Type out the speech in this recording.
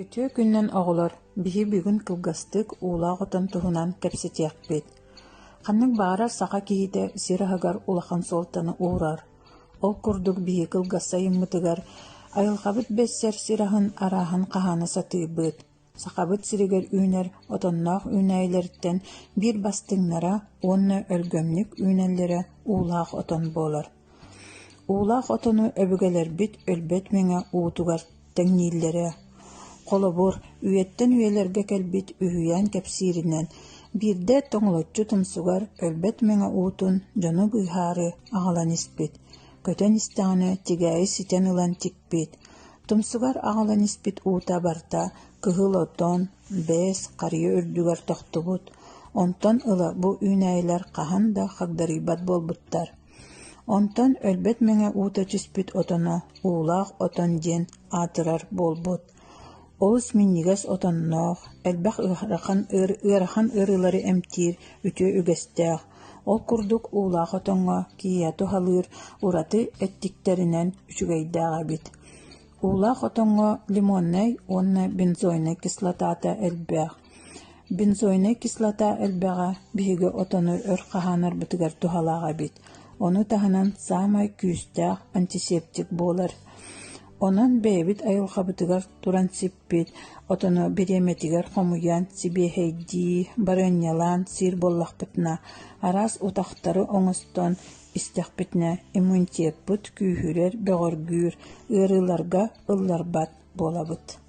Үтүө күнүнэн оҕолор, биһи бүгүн кылгастык уулаах отон туһунан кэпсэтиэхпит. Ханнык баҕарар саха киһитэ сир аһыгар улахан суолтаны уурар. Ол курдук биһи кылгас сайыммытыгар айылҕабыт бэссэр сир аһын арааһын хаһаана сатыыбыт. Сахабыт сиригэр үүнэр отонноох үүнээйилэриттэн биир бастыҥнара уонна өлгөмнүк үүнэллэрэ уулаах отон буолар. Уулаах отону өбүгэлэрбит өлбөт мэҥэ уутугар тэҥнииллэрэ. Холобур, үйэттэн үйэлэргэ кэлбит үһүйээн кэпсииринэн, биирдэ тоҥолоччу тумсугар өлбөт мэҥэ уутун дьону быыһаары аҕалан испит, көтөн истэҕинэ тигээйи ситэн ылан тикпит, тумсугар аҕалан испит уута барыта кыһыл отон, бэс, харыйа үрдүгэр тохтубут, онтон ыла бу үүнээйилэр хаһан да хагдарыйбат буолбуттар. Онтон өлбөт мэҥэ уута түспүт отоно уулаах отон диэн аатырар буолбут. Олус минньигэс отонноох, элбэх ыарахан, ыарахан ыарыылары эмтиир үтүө үгэстээх. Ол курдук уулаах отоҥҥо киһиэхэ туһалыыр ураты эттиктэринэн үчүгэйдээх эбит. Уулаах отоҥҥо лимоннай уонна бензойнай кислотата элбэх. Бензойнай кислота элбэҕэ биһиги отону өр хаһаанарбытыгар туһалаах эбит, ону таһынан саамай күүстээх антисептик буолар. Онон бэйэбит айылҕабытыгар туран сиппит отону бириэмэтигэр хомуйан, сибиэһэйдии, барыанньалаан сиир буоллахпытына, араас утахтары оҥостон истэхпитинэ иммунитеппыт күүһүрэр, бөҕөргүүр, ыарыыларга ылларбат буолабыт.